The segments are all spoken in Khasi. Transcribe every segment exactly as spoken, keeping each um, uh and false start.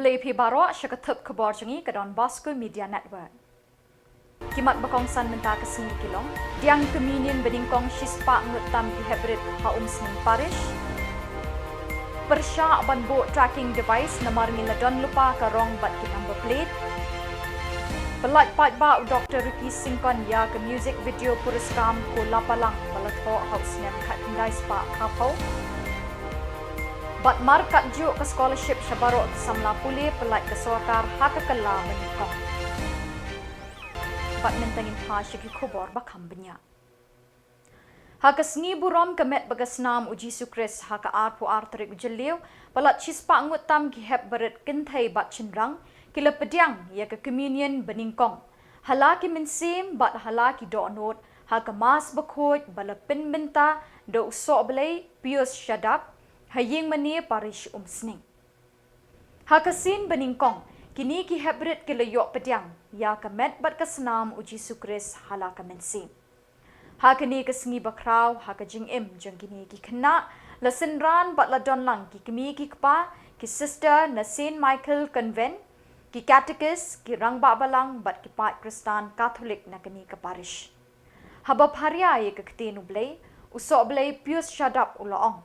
Khublei phi baroh sha ka thup khubor jong ngi ka Don Bosco Media Network. Ki mat ba kongsan mynta ka sngi ki long: Pdiang Communion banyngkong shispah ngut tam ki heprit ha Umsning Parish. Pyrshah ban buh tracking device namar ngin la don lypa ka rong bad ki number plate. Pyllait paidbah u Doktor Ricky Syngkon ïa ka music video Puriskam Ko Lapalang ba la thoh ha u snem khatkhyndai spah khatphew. Bad markatjuh ka scholarship sha baroh ki samla pule pyllait ka sorkar ha ka kylla banyngkong. Bad mynta ngin phai sha ki khubor ba kham bniah. Ha ka sngi burom ka met bad ka snam u Jisu Khrist ha ka arphew ar tarik u Jylliew, palat shispah ngut tam ki hep barit kynthei bad shynrang ki la pdiang ïa ka Communion banyngkong ha la ki mynsiem bad ha la ki dohnud ha ka Mass bakhuid ba la pynbynta da u Sohblei Pius Shadap ha Ïingmane Parish Umsning. Ha ka sien banyngkong kine ki heprit ki la ïoh pdiang ïa ka met bad ka snam u Jisu Khrist ha la ka mynsiem. Ha kane ka sngi bakhraw ha ka jingim jong kine ki khynnah la synran bad la don lang ki kmie ki kpa, ki sister na Saint Michael Convent, ki katekis, ki rangbah balang bad ki paid Khristan Katholik na kane ka parish. Haba pharia ïa ka ktien U Blei, u Sohblei Pius Shadap u la ong: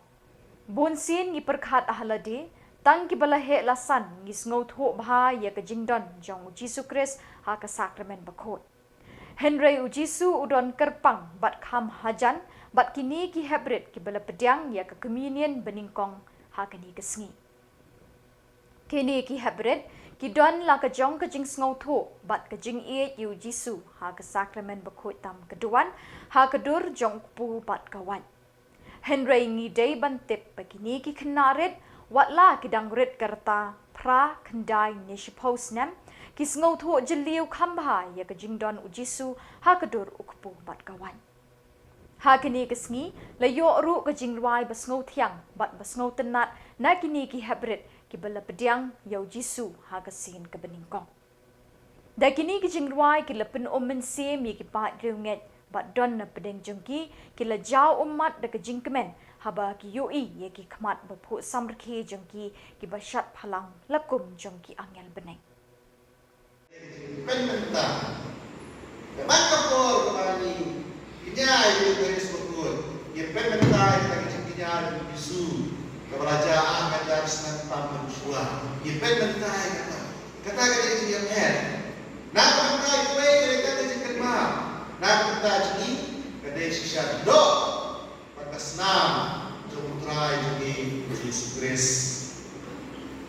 Bunsien ngi pyrkhat ha lade, tang kiba la heh la san ngi sngewthuh bha ïa ka jingdon jong u Jisu Khrist ha ka Sakramen bakhuid. Hynrei u Jisu u don kyrpang bad kham hajan bad kine ki heprit kiba la pdiang ïa ka Communion banyngkong ha kane ka sngi. Kine ki heprit ki don la ka jong ka jingsngewthuh bad ka jingïeit ïa u Jisu ha ka Sakramen bakhuid tam ka duwan ha ka dur jong u kpu bad ka wait. Hynrei ngi dei ban tip ba kine ki khynnah rit, wat la ki dang rit ka rta phra, khyndai ne shiphew snem, ki sngewthuh jylliew kham bha ïa ka jingdon u Jisu ha ka dur u kpu bad ka wait. Ha kane ka sngi la ïoh ruh ka jingrwai ba sngewthiang bad ba sngewtynnat na kine ki heprit kiba la pdiang ïa u Jisu ha ka sien ka banyngkong. Da kine ki jingrwai ki la pyn-um mynsiem ïa ki paid riewngeit bad don na pdeng jong ki, ki la jaw ummat da ka jingkmen haba ki ïohi ïa ki khmat ba phuh samrkhie jong ki kiba shad phalang la kum jong ki angel bneng. Pynmynta. Ka man ka por kaba ngi kñia ïa u Khrist bakhuid, ngi pynmynta ïa ka jingkñia ïa u Jisu kaba la jah ar hajar snem tam mynshuwa. Ngi pynmynta ïa kata. Kata ka dei ka jingïapher. Na ka bynta iwei ka dei ka jingkynmaw. Na ka bynta jong ngi ka dei shisha doh bad ka snam jong U Trai jong ngi U Jisu Khrist.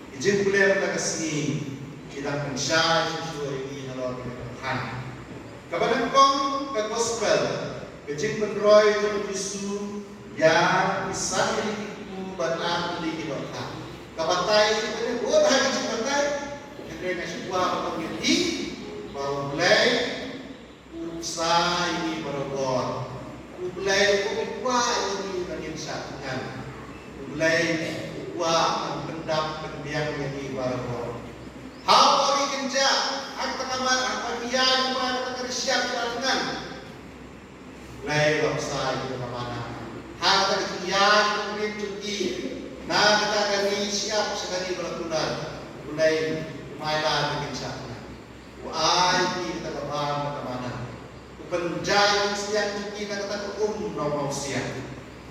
Ki jingpule mynta ka sngi ki dang pynshai shuh shuh ïa ngi halor kane ka thaiñ. Kaba nyngkong ka gospel, ka jingpynroi jong U Jisu ïa ki san tylli ki kpu bad ar tylli ki dohkha. Ka batai ka dei bun ha ki jingbatai. Hynrei nga shu kwah ban ong ïa phi ba U Blei u bsa ïa ngi barabor. U Blei um kwah ïa ngi ba ngin shah thngan. U Blei u kwah ban pyndap pynbiang ïa ngi barabor. Ha u ri kynjah, ha kata ka mar, ha kata ka ïa, ha kata ka ri shah thngan. U Blei u la bsa ïa ngi barabor. Ha kata ka ïa, ha kata ka ri jong ngi, na kata ka ri shah, sha ka ri ba la kular. U Blei u mai la ïa ngi shah thngan. U ai ïa ngi kata ka bam kata ka mana. U pynjah ïa ngi sha ka jingim na kata ka um na u mawsiang.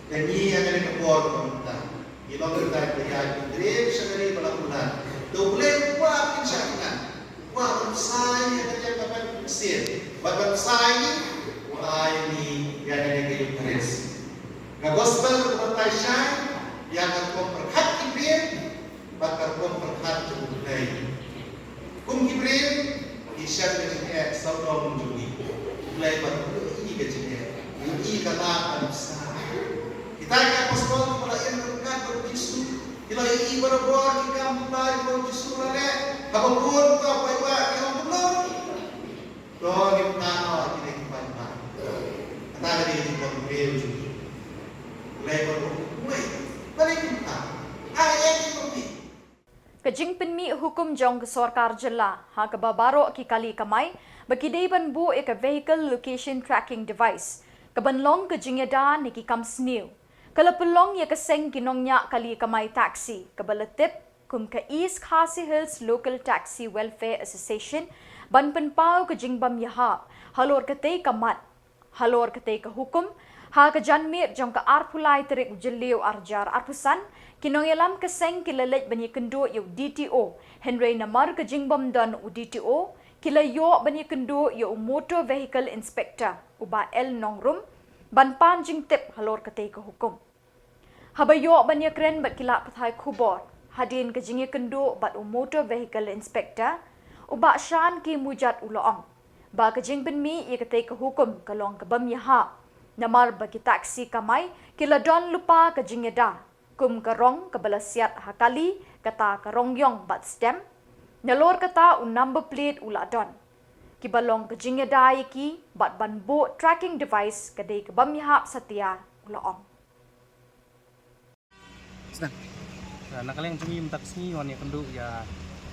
Te ngi ïa kane ka por ka mynta, ngi long kita kiba ïaid ki drim sha ka ri ba la kular. Te U Blei u kwah ban shah thngan. U kwah ban bsa ïa ka jingkyrmen mynsiem. Bad ban bsa ïa ngi, u ai ïa ngi ïa kane ka Eucharist. Ka gospel ka batai shai ïa ka rukom pyrkhat ki briew bad ka rukom pyrkhat jong U Blei. Kum ki briew ngi shem ka jingeh sawdong jong ngi. U Blei pat u ïohi ka jingeh, u ïohi ka lad ban bsa. Kita ki apostol kiba la ïeng ryngkat bad U Jisu ki la ïohi barabor ki kam ba U Jisu u la leh. Haba bun ka paidbah ki ong kumno? To ngim tang noh ïa kine ki paidbah. Kata ka dei ka jingkyrmen jong ngi. U Blei ba u ong, wei, balei kim tang? Ai ei ki ong. Ka jingpynmih hukum jong ka sorkar jylla ha kaba baroh ki kali kamai ba ki dei ban buh ïa ka vehicle location tracking device ka ban long ka jingïada na ki kam sniew, ka la pynlong ïa ka seng ki nongñiah kali kamai taxi kaba la tip kum ka East Khasi Hills Local Taxi Welfare Association ban pynpaw ka jingbym ïahap halor katei ka mat, halor katei ka hukum, ha ka janmiet jong ka arphew lai tarik u Jylliew arhajar arphew san, ki nongïalam ka seng ki la leit ban ïakynduh ïa u D T O, hynrei namar ka jingbym don u D T O, ki la ïoh ban ïakynduh ïa u Motor Vehicle Inspector, u Bah L Nongrum, ban pan jingtip halor katei ka hukum. Haba ïoh ban ïakren bad ki lad pathai khubor hadien ka jingïakynduh bad u Motor Vehicle Inspector, u Bah Shan K Mujat u la ong ba ka jingpynmih ïa katei ka hukum ka long ka bym ïahap, namar ba ki taxi kamai ki la don lypa ka jingïada, kum ka rong kaba la siat ha kali, kata ka rong ïong bad stem, nalor kata u number plate u la don. Kiba long ka jingïada ïa ki bad ban buh tracking device ka dei ka bym ïahap satia, u la ong. Sdang. Na ka liang jong ngi mynta ka sngi wan ïakynduh ïa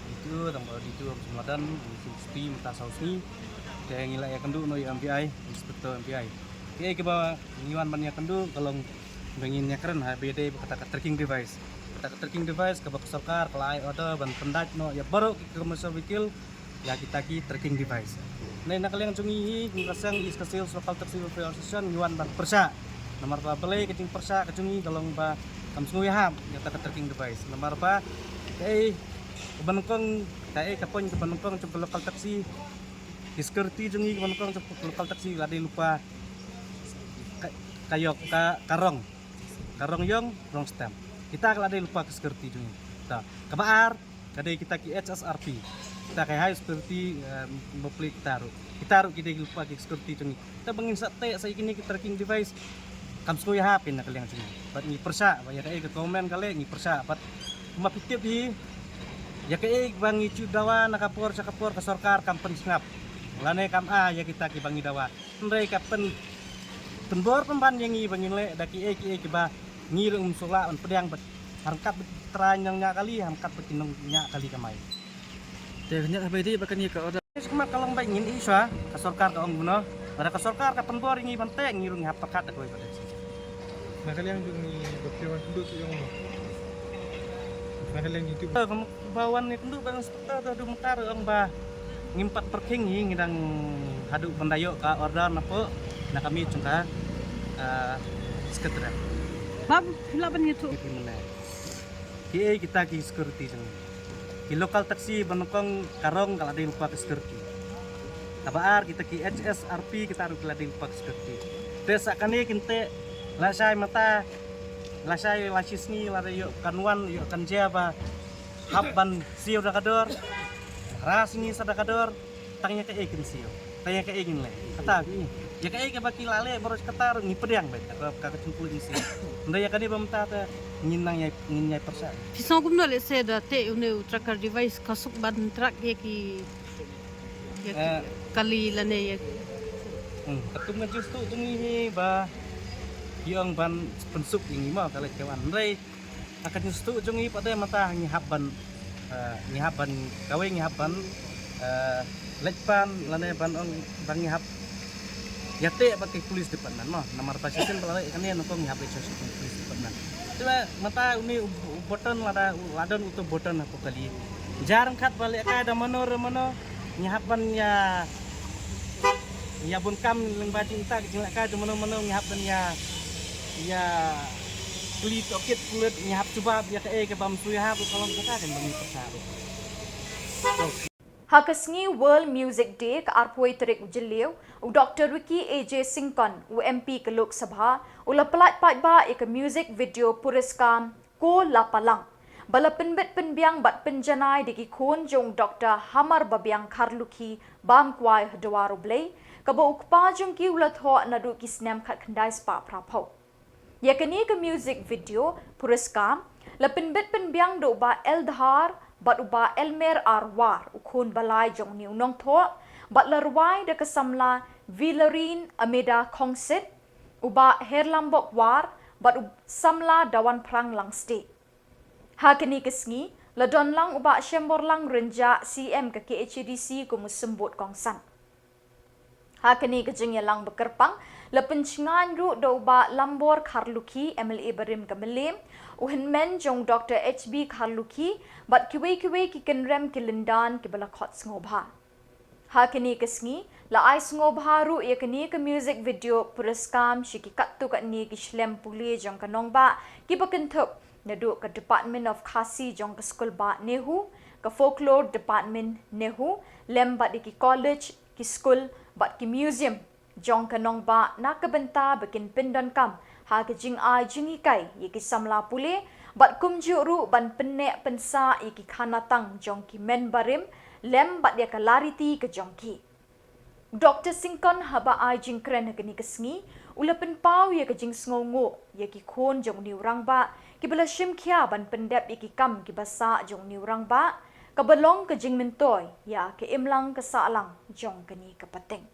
D T O, tang ba D T O ka jong Ladan, ngi shu shuti mynta saw sngi. Te ngi la ïakynduh noh ïa M V I, Inspector M V I. Kiei kiba ngi wan ban ïakynduh ka long ba ngin ïakren ha ba ïadei bad kata ka tracking device. Kata ka tracking device kaba ka sorkar ka la ai order ban pyndait noh ïa baroh ki commercial vehicle ïa kita ki tracking device. Nai na ka liang jong ngi hi, ngi ka seng East Khasi Hills Local Taxi Welfare Association ngi wan ban pyrshah. Namar ba balei ka jingpyrshah ka jong ngi ka long ba kam sngew ïahap ïa kata ka tracking device. Namar ba kaei kaba nyngkong, kaei ka point kaba nyngkong jong ka local taxi, ki security jong ngi kaba nyngkong jong ka local taxi la dei lypa ka, ka ïong, ka, ka rong. Ka rong ïong, rong stem. Kita ka la dei lypa ka security jong ngi. Ta, kaba ar, ka dei kita ki H S R P. Kita ka high security, eh, bapli kita ruh. Kita ruh ki dei lypa ki security jong ngi. Te ba ngin sa teh sa ïa kine ki tracking device. Kam sngew ïahap ïa na ka liang jong ngi. Bad ngi pyrshah, ba ïa kaei ka government ka leh ngi pyrshah. Bad kumba phi tip hi, ïa kaei ba ngi ju dawa na ka por sha ka por ka sorkar kam pynsngap. Lane kam ah ïa kita kiba ngi dawa. Hynrei ka pyn, pynbor pynban ïa ngi ba ngin leh da kiei kiei kiba ngi ruh ngim sngewlah ban pdiang bad ha ryngkat bad ki trai nongñiah kali, ha ryngkat bad ki nongñiah kali kamai. Te ka ñiah haba ïadei bad kane ka order. Te sha khmat ka long ba ngin ïohi shuwa ka sorkar ka ong kumno. Lada ka sorkar ka pynbor ïa ngi ban teh, ngi ruh ngi hap pyrkhat da kawei pat. Na ka liang jong ngi ba phi wan kynduh ki ong mo. Na ka liang jong ngi tu. Ba wan ïakynduh bad Inspector, te haduh mynta ruh ong ba ngim pat pyrkhing hi, ngi dang haduh ban da ïoh ka order na pdeng na ka miej jong ka, eh, Secretariat. Bam, phi lah ban ïathuh. Kiei kita ki security jong ngi. Ki local taxi ba nyngkong ka rong ka la dei lypa ka security. Kaba ar kita ki H S R P kita ruh ki la dei lypa ka security. Te sa kane kin teh lashai mynta, lashai lashisngi lada ïoh kan wan, ïoh kan jia ba hap ban siew da ka dor, ra sngi sa da ka dor, tang ïa kaei kin siew, tang ïa kaei ngin leh. Kata, ïa kaei kaba ki la leh baroh kata ruh ngi pdiang beit, ka, ka, ka jingpynlong ngi siew. Hynrei ïa kane ba mynta te ngin nang ïa, ngin ïa pyrshah. Phi sngew kumno lehse da teh une u tracker device ka suk ban track ïa ki, ïa ki, eh, kali lane ïa ki. Hmm, katkum ka jingsngewthuh jong ngi hi ba ki ong ban pynsuk ïa ngi mo ka leit ka wan. Hynrei ha ka jingsngewthuh jong ngi pat de mynta ngi hap ban, eh, ngi hap ban, kawei ngi hap ban, eh, leit pan lane ban ong ba ngi hap ïateh bad ki police department mo. Namar ba shisien ba la leh kane nyngkong ngi hap leit sha police department. Te ba mynta une u, u button lada, la don uto u button hapoh kali. Jar ryngkat ba lehkai da mano re mano ngi hap ban ïa, ïa bun kam lyngba jingta ka jinglehkai da mano mano ngi hap ban ïa, ïa kylli tohkit pulit, ngi hap jubab ïa kaei kaba ym sngewsih hap, ka long kata kan ba ngi pyrshah. Ha ka sngi World Music Day ka arphew tarik u Jylliew, u Doktor Ricky A J Syngkon, u M P ka Lok Sabha, u la pyllait paidbah ïa ka music video Puriskam Ko La Palang, ba la pynbit pynbiang bad pynjanai da ki khun jong u Doktor Hamarbabiang Kharlukhi Bamkwai ha Dwar U Blei, kaba u kpa jong ki u la thoh naduh ki snem khatkhyndai spah phraphew. Ïa kane ka music video Puriskam la pynbit pynbiang da u Bah L Dhar bad u Bah Elmer R War, u khun ba lai jong une u nongthoh, bad la rwai da ka samla Vilarin Ameda Khongsit, u Bah Herlambok War bad u samla Dawanphrang Langstieh. Ha kane ka sngi la don lang u Bah Shemborlang Rynjah, C M ka K H A D C, kum u symbud kongsan. Ha kane ka jingïalang bakyrpang la pynshngaiñ ruh da u Bah Lambor Kharlukhi, M L A barim ka Mylliem, u hynmen jong u Doctor H B Kharlukhi bad kiwei kiwei ki kynrem ki lyndan kiba la khot sngewbha. Ha kane ka sngi la ai sngewbha ruh ïa kane ka music video puriskam sha ki katto katne ki shlem pule jong ka nongbah kiba kynthup naduh ka Department of Khasi jong ka skul bah NEHU, ka Folklore Department NEHU, lem bad ïa ki college, ki skul bad ki museum jong ka nongbah na ka bynta ba kin pyndonkam ha ka jingai jinghikai ïa ki samla pule bad kumjuh ruh ban pynneh pynsah ïa ki khana tang jong ki men barim lem bad ïa ka lariti ka jong ki. Doctor Syngkon haba ai jingkren ha kane ka sngi u la pynpaw ïa ka jingsngewnguh ïa ki khun jong u rangbah kiba la shim khia ban pyndep ïa ki kam kiba sah jong u rangbah kaba long ka jingmyntoi ïa ka imlang ka sahlang jong kane ka pateng.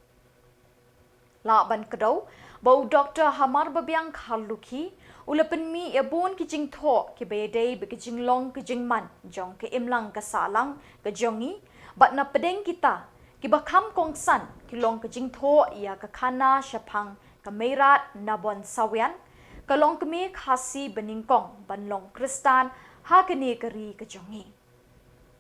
Lah ban kdew ba u Doctor Hamarbabiang Kharlukhi u la pynmih ïa bun ki jingthoh kiba ïadei bad ka jinglong ka jingman jong ka imlang ka sahlang ka jong ngi bad na pdeng kita kiba kham kongsan ki long ka jingthoh ïa ka khana shaphang ka Meirad Nabon Sawian, ka longkmie Khasi banyngkong ban long Khristan ha kane ka ri ka jong ngi.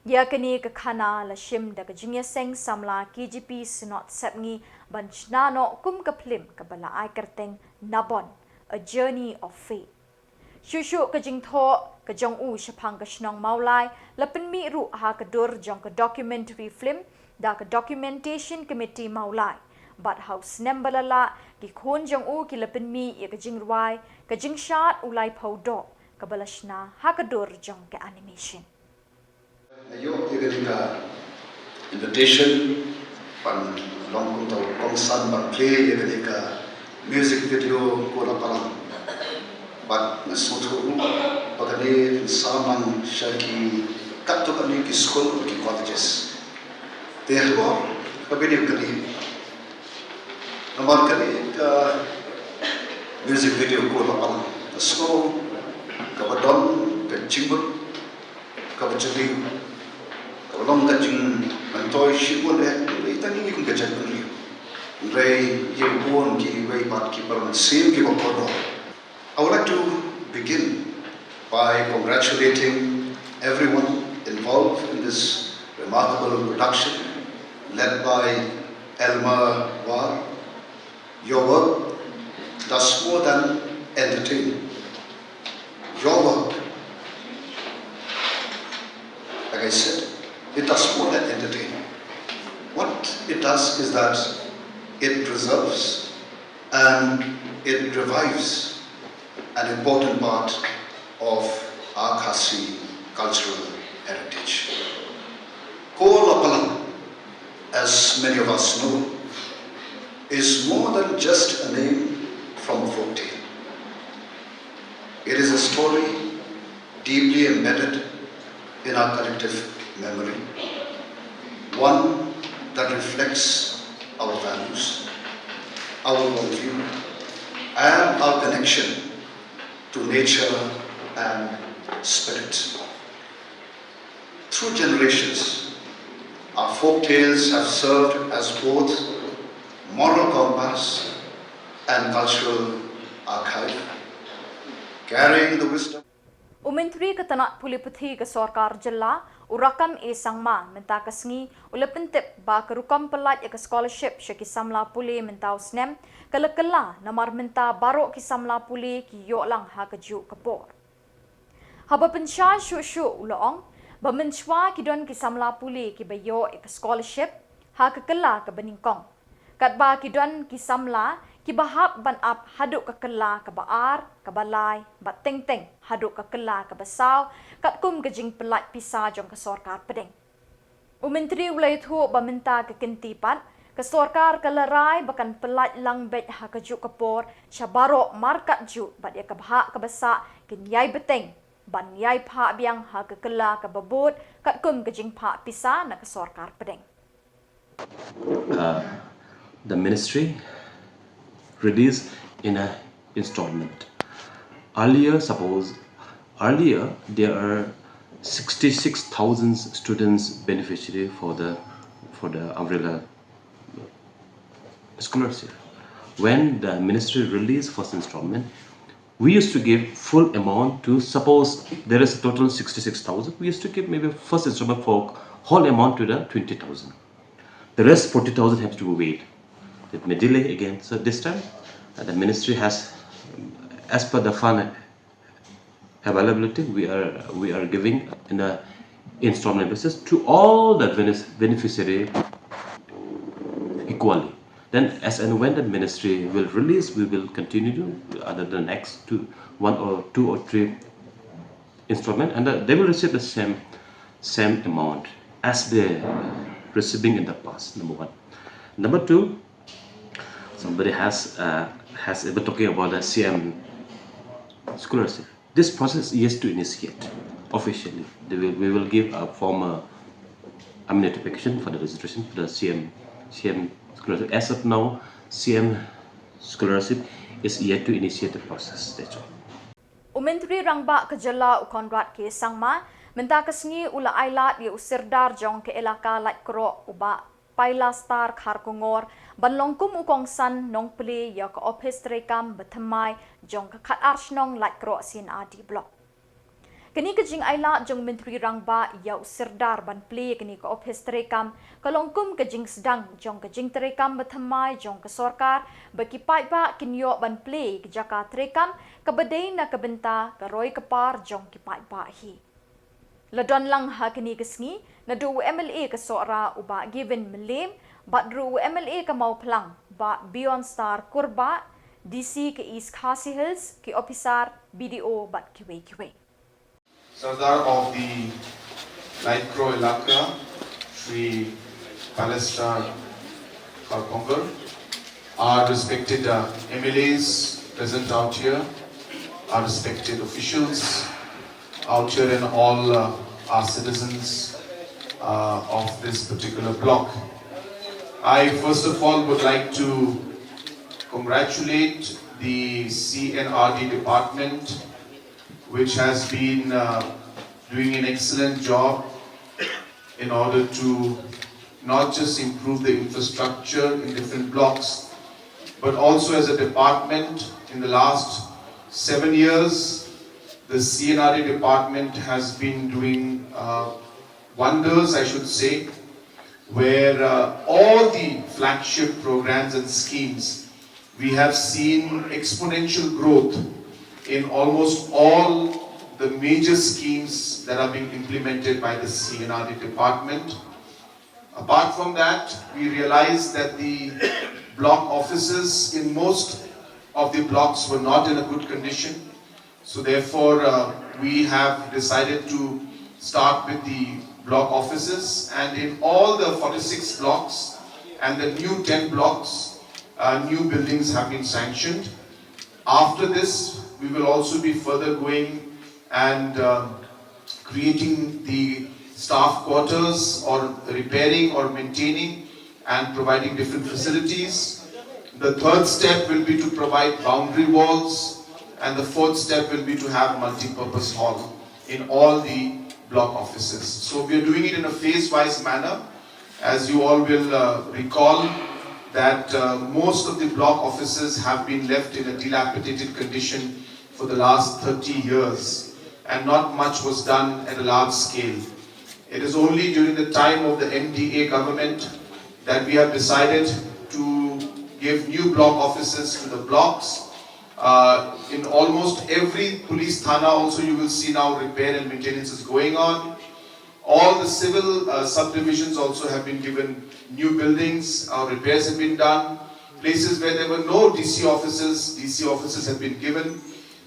Ïa kane ka khana la shim da ka jingïaseng samla K J P Synod Sepngi ban shna noh kum ka phlim kaba la ai kyrteng Nabon, A Journey of Faith. Shuh shuh ka jingthoh ka jong u shaphang ka shnong Mawlai la pynmih ruh ha ka dur jong ka documentary film da ka Documentation Committee Mawlai. Bad ha u snem ba la lah ki khun jong u ki la pynmih ïa ka jingrwai, ka jingshad u laiphew doh kaba la shna ha ka dur jong ka animation. Nga ïoh ïa kane ka invitation ban long kum uta u kongsan ban plie ïa kane ka music video Ko La Palang. Bad nga sngewthuh ruh ba kane kan sam lang sha ki katto katne ki skul bad ki colleges. Te halor ka video kane, namar kane ka music video Ko La Palang, nga sngew kaba don ka jingmut kaba jylliew, kaba long ka jingmyntoi shibun eh, hynrei tang ïa ngi kum ka jaitbynriew, hynrei ïa bun kiwei pat ki para mynsiem kiba kordor. I would like to begin by congratulating everyone involved in this remarkable production, led by Elmer War. Your work does more than entertain. Your work, like I said, it does more than entertain. What it does is that it preserves and it revives an important part of our Khasi cultural heritage. Ko La Palang, as many of us know, is more than just a name from a folktale. It is a story deeply embedded in our collective memory, one that reflects our values, our worldview, and our connection to nature and spirit. Through generations, our folk tales have served as both moral compass and cultural archive, carrying the wisdom. U Myntri ka tnat pule puthi ka sorkar jylla, u Rakkam A Sangma, mynta ka sngi u la pyntip ba ka rukom pyllait ïa ka scholarship sha ki samla pule mynta u snem ka la kylla, namar mynta baroh ki samla pule ki ïoh lang ha kajuh ka por. Haba pynshai shuh shuh u la ong ba mynshwa ki don ki samla pule kiba ïoh ïa ka scholarship ha ka kylla kaba nyngkong, katba ki don ki samla kiba hap ban ap haduh ka kylla kaba ar, kaba lai, bad teng teng haduh ka kylla kaba saw, katkum ka jingpyllait pisa jong ka sorkar pdeng. U Myntri u la ïathuh ba mynta ka kynti pat ka sorkar ka la rai ba kan pyllait lang beit ha kajuh ka por sha baroh markatjuh, bad ïa ka bhah kaba sah kin ïai bteng ban ïai phah biang ha ka kylla kaba bud katkum ka jingphah pisa na ka sorkar pdeng. Uh, the ministry release in a installment. Earlier, suppose, earlier there are sixty-six thousand students beneficiary for the, for the umbrella. Scholarship. When the ministry released first installment, we used to give full amount to, suppose there is a total sixty-six thousand, we used to give maybe first installment for whole amount to the twenty thousand. The rest forty thousand has to wait. It may delay again. So this time, uh, the ministry has, as per the fund availability, we are, we are giving in a installment basis to all the beneficiary equally. Then, as and when the ministry will release, we will continue to, uh, the next two, one or two or three installment, and uh, they will receive the same, same amount as they receiving in the past. Number one. Number two, somebody has, uh, has been talking about the C M scholarship. This process is yet to initiate officially. They will, we will give a formal, I mean, notification for the registration for the C M, C M scholarship. As of now, C M scholarship is yet to initiate the process. That's all. U Myntri Rangbah ka jylla u Conrad K Sangma mynta ka sngi u la ailad ïa u Sirdar jong ka elaka Laitkroh u Bah Pailastar Kharkongor ban long kum u kongsan nongplie ïa ka ophis treikam bathymmai jong ka khatar shnong Laitkroh C&RD Block. Kane ka jingailad jong u Myntri Rangbah ïa u Sirdar ban plie ïa kane ka ophis treikam ka long kum ka jingsdang jong ka jingtreikam bathymmai jong ka sorkar ba ki paidbah kin ïoh ban plie ïa ka jaka treikam kaba dei na ka bynta ka roi ka par jong ki paidbah hi. La don lang ha kane ka sngi naduh u MLA ka Sohra u Bah Gavin Mylliem bad ruh u MLA ka Mawphlang Bah Bjornstar Kurbah, DC ka East Khasi Hills, ki ophisar, BDO bad kiwei kiwei. Sardar of the Laitkroh Elaka, Shri Pailastar Kharkongor, our respected uh, MLAs present out here, our respected officials out here, and all uh, our citizens uh, of this particular block. I first of all would like to congratulate the C&RD department, which has been uh, doing an excellent job in order to not just improve the infrastructure in different blocks, but also as a department in the last seven years, the C&RD department has been doing uh, wonders, I should say, where uh, all the flagship programs and schemes, we have seen exponential growth in almost all the major schemes that are being implemented by the C&RD department. Apart from that, we realize that the block offices in most of the blocks were not in a good condition. So therefore, uh, we have decided to start with the block offices, and in all the forty-six blocks and the new ten blocks, uh, new buildings have been sanctioned. After this, we will also be further going and uh, creating the staff quarters or repairing or maintaining and providing different facilities. The third step will be to provide boundary walls, and the fourth step will be to have multi-purpose hall in all the block offices. So we are doing it in a phase-wise manner. As you all will uh, recall that uh, most of the block offices have been left in a dilapidated condition for the last thirty years, and not much was done at a large scale. It is only during the time of the MDA government that we have decided to give new block offices to the blocks. Uh, in almost every police thana also, you will see now repair and maintenance is going on. All the civil uh, subdivisions also have been given new buildings, our repairs have been done. Places where there were no DC offices, DC offices have been given.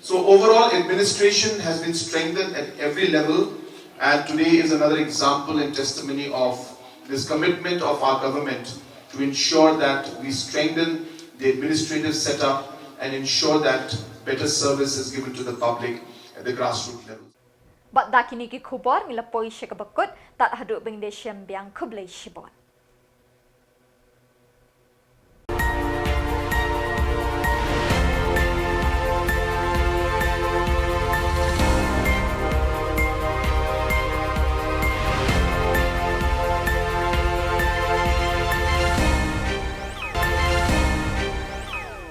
So overall administration has been strengthened at every level, and today is another example and testimony of this commitment of our government to ensure that we strengthen the administrative setup and ensure that better service is given to the public at the grassroots level. Bad da kine ki khubor ngi la poi sha kaba kut, tad haduh ban ïashem biang, khublei shibun.